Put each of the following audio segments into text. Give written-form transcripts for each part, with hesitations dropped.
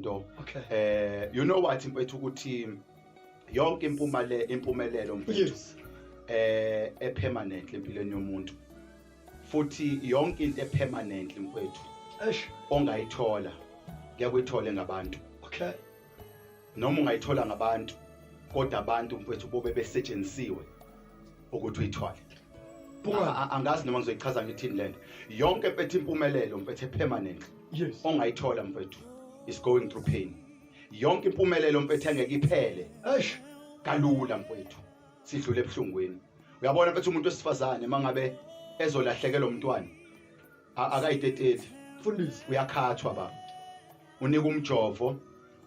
Nto. Okay. You know what, mfethu, ukuthi yonke impumale impumelelo, mfethu, epermanent empilweni yomuntu, futhi yonke into epermanent, mfethu, ongayithola, ngiyakuyithole ngabantu. Noma ungayithola ngabantu, kodwa abantu, mfethu, bobe besetshenzisiwe ukuthi uyithole. Phungane. Angazi noma ngizoyichaza ngithini lento. Yonke, mfethu, impumelelo, mfethu, epermanent ongayithola, mfethu, is going through pain. Yonke impumelelo, mfethu, engeke iphele kalula, mfethu, sidlule ebuhlungwini. Uyabona, mfethu, umuntu wesifazane mangabe ezolahlekelwa umntwana, akayiteteli. Mfundisi. Uyakhathwa, baba, unika umjovo,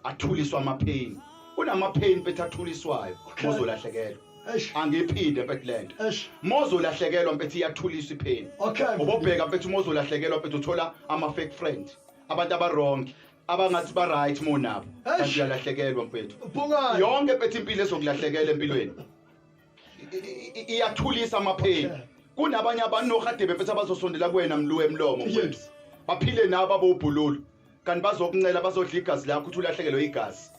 athuliswa amapain. Kunamapain, mfethu, athuliswayo mozolahlekelwa. Angiphinde, mfethu, lento. Mozolahlekelwa, mfethu, iyathuliswa ipain. Ubobheka, mfethu, mozolahlekelwa, mfethu, uthola ama-fake friend, abantu aba-wrong, abangathi ba-right monabo, kanti uyalahlekelwa, mfethu. Phungane. Yonke, mfethu, impilo ezokulahlekela empilweni iyathulisa amapain. Kunabanye abantu nohadebe, mfethu, abazosondela kuwena mluwe emlomo, mfethu, baphile nabo abobhululu, kanti bazokuncela, bazodla igazi lakho, uthi ulahlekelwe igazi.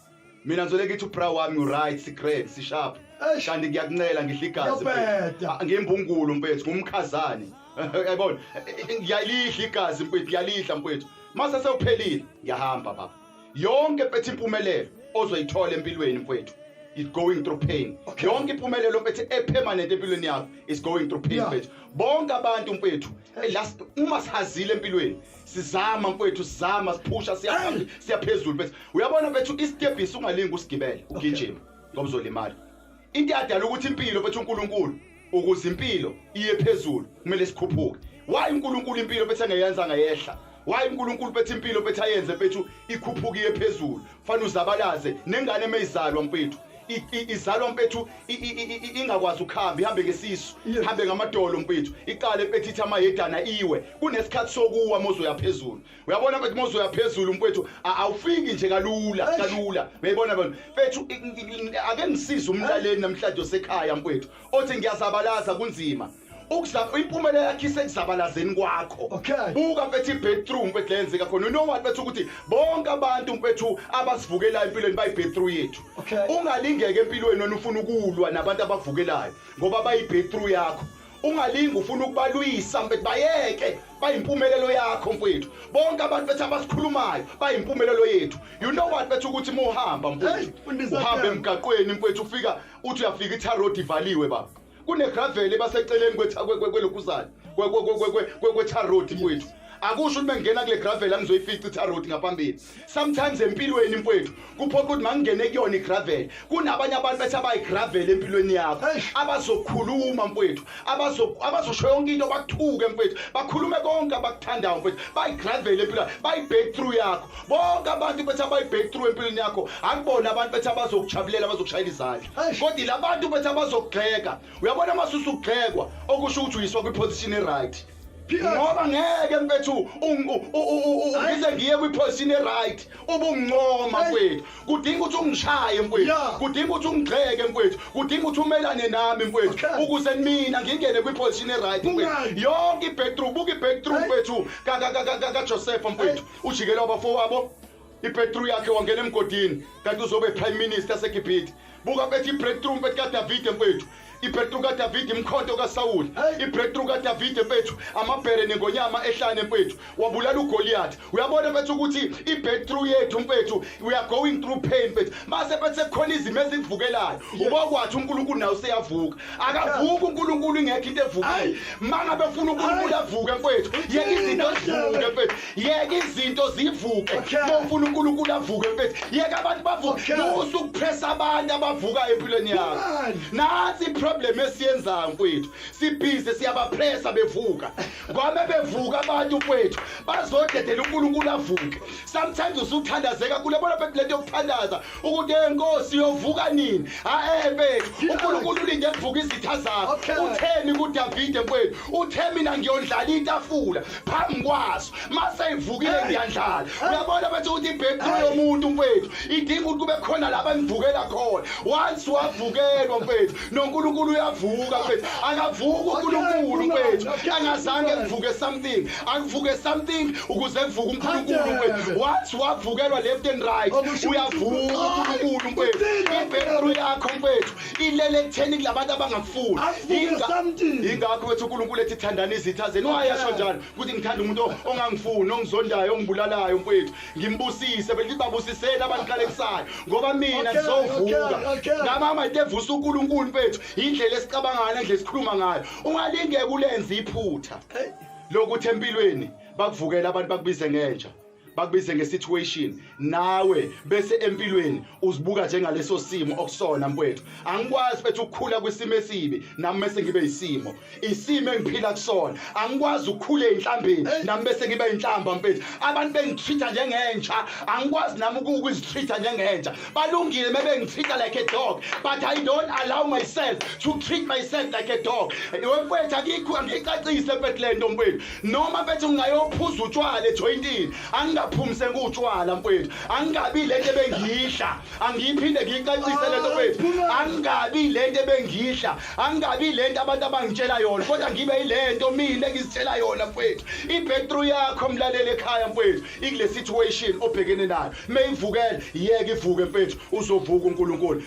Mina ngizole kithi ubra wami uright, sigrand, sisharp, kanti ngiyakuncela, ngidla igazi, mfethu. Ngiyabheda. Ah, ngimbungulu, mfethu, ngumkhazane, yayibona, ngiyalidla igazi, mfethu, ngiyalidla, mfethu. Mase sewuphelile, ngiyahamba, baba. Yonke, mfethu, impumelelo ozoyithola empilweni, mfethu, is going through pain. Yonke impumelelo, mfethu, epermanent empilweni yakho is going through pain, mfethu. Bonke abantu, mfethu, last uma sihazile empilweni, sizama, mfethu, sizama, siphusha, siyaphambili, siyaphezulu, mfethu. Uyabona, mfethu, isitebhisi ungalingi usigibele ugijima, ngoba uzolimala. Into yadala ukuthi impilo, mfethu, uNkulunkulu, ukuze impilo iye phezulu, kumele sikhuphuke. Why uNkulunkulu impilo, mfethu, engeyenza ngayehla? Why uNkulunkulu, mfethu, impilo, mfethu, ayenze, mfethu, ikhuphuke iye phezulu? Fanele uzabalaze. Nengane emeyizalwa, mfethu, izalwa, mfethu, ingakwazi ukuhamba, ihambe ngesisu, ihambe ngamadolo, mfethu, iqale, mfethu, ithi amayedana iwe. Kunesikhathi sokuwa mozoya phezulu. Uyabona, mfethu, mozoya phezulu, mfethu, awufiki nje kalula kalula. Uyayibona bona, mfethu? Ake ngisize umlaleli namhlanje osekhaya, mfethu, othi ngiyazabalaza, kunzima. Ukuzaba impumelelo yakho isekuzabalazeni kwakho. Buka, mfethu, i-breakthrough, mfethu, leyenzeka khona. You know what, mfethu, ukuthi bonke abantu, mfethu, abasivukelayo empilweni bayi-breakthrough yethu. Ungalingeke empilweni wena ufuna ukulwa nabantu abavukelayo, ngoba bayi-breakthrough yakho. Ungalingi ufuna ukubalwisa, mfethu, bayeke, bayimpumelelo yakho, mfethu. Bonke abantu, mfethu, abasikhulumayo bayimpumelelo yethu. You know what, mfethu, ukuthi uma uhamba, Hey, mfethu, mfundisi. uhamba Athemba. emgaqweni, mfethu, ufika uthi uyafika, i-tar road ivaliwe, baba. Kunegravel ebaseceleni kwelokhuzana kwe-tar road, mfethu. Akusho ukuthi mengingena kule gravel angizoyifica i-tar road ngaphambili. Sometimes empilweni, mfethu, kuphoqa ukuthi mangingene kuyona igravel. Kunabanye abantu bethi abayigravel empilweni yakho, abazokhuluma, mfethu, abazosho yonke into, bakuthuke, mfethu, bakhulume konke abakuthandayo, mfethu. Bayigravel empilweni, bayi-breakthrough yakho. Bonke abantu bethi abayi-breakthrough empilweni yakho akubona abantu bethi abazokujabulela, abazokushayela izandla, kodwa ila bantu bethi abazokugxeka. Uyabona, masusa ukugxekwa, okusho ukuthi uyiswa kwiposition e-right, ngoba ngeke, mfethu, ngize ngiye kwiposition e-right ubungincoma, mfethu. Kudinga ukuthi ungishaye, mfethu. Kudinga ukuthi ungigxeke, mfethu. Kudinga ukuthi umelane nami, mfethu, ukuze mina ngingene kwiposition e-right, mfethu. Kungani? Yonke i-breakthrough, buka i-breakthrough, mfethu, kaJoseph, mfethu. Ujikela abafowabo, i-breakthrough yakhe, wangena emgodini, kanti uzobe prime minister seGibhithe. Buka, mfethu, i-breakthrough, mfethu, kaDavide, mfethu. I-breakthrough kaDavide, imkhonto kaSawuli. I-breakthrough kaDavide, mfethu, amabhere nengonyama ehlane, mfethu, wabulala uGoliath. Uyabona, mfethu, ukuthi i-breakthrough yethu, mfethu, we are going through pain, mfethu. Mase, mfethu, sekukhona izimo ezikuvukelayo, ubokwathi uNkulunkulu nawe useyavuka. Akavuki uNkulunkulu ingekho into evukile. Mangabe ufuna uNkulunkulu avuke, mfethu, yeka izinto zivuke, mfethu, yeka izinto zivuke. Uma ufuna uNkulunkulu avuke, mfethu, yeka abantu bavuke. Musa ukupressa abantu abavukayo empilweni yakho. Kungani? Nansi iproblem esiyenzayo, mfethu, sibhizi siyabapressa bevuka. Ngoba bevuka abantu, mfethu, bazodedela uNkulunkulu avuke. Sometimes usuthandazeka kakhulu. Yabona, mfethu, lento yokuthandaza ukuthi enkosi yovuka nini, ha mfethu, uNkulunkulu ulinde kuvuka izitha zakho. Utheni kuDavide, mfethu? Uthe mina ngiyondlala itafula phambi kwaso, mase ivukile, ngiyandlala. Uyabona, mfethu, ukuthi I-breakthrough yomuntu mfethu idinga ukuthi kube khona la banivukela khona. Once wavukelwa mfethu, noNkulunkulu uyavuka mfethu. Akavuka uNkulunkulu mfethu angazange kuvuke something, akuvuke something ukuze kuvuke uNkulunkulu mfethu. Once wavukelwa left and right, uyavuka uNkulunkulu mfethu. I-breakthrough yakho mfethu ilele ekutheni kulabantu abangakufuni. Ingakho wethu uNkulunkulu ethi thandani izitha zenu. Wayasho njalo ukuthi ngithanda umuntu ongangifuni, ongizondayo, ongibulalayo mfethu, ngimbusise. Belithi babusiseni abaniqalekisayo, ngoba mina ngizovuka. Ngamama into evusa uNkulunkulu mfethu indlela esicabanga ngayo, indlela esikhuluma ngayo. Ungalingeke ulenze iphutha lokuthi empilweni bakuvukela abantu, bakubize ngenja, bakubize ngesituation, nawe bese empilweni uzibuka njengaleso simo okusona mfowethu. Angikwazi mfethu ukukhula kwisimo esibi nami bese ngibe isimo, isimo engiphila kusona. Angikwazi ukukhula ey'nhlambeni nami bese ngibe inhlamba mfethu. Abantu bengitreat-a njengenja, angikwazi nami ukuzitreat-a njengenja. Balungile mebengitreat-a like a dog, but I don't allow myself to treat myself like a dog. Mfethu, akikho, angiyicacise mfethu le nto mfethu. Noma mfethu ngingayophuza utshwala ejoyintini, angingaphumi sengutshwala mfethu, angingabi lento ebengiyidla. Angiyiphinde ngiyicacise lento mfethu, angingabi lento ebengiyidla, angingabi lento abantu abangitshela yona, kodwa ngibe yilento mina engizitshela yona mfethu. I-breakthrough yakho, mlaleli ekhaya mfethu, ikule situation obhekene nayo. Meyivukele, yeke ivuke mfethu, uzovuka uNkulunkulu.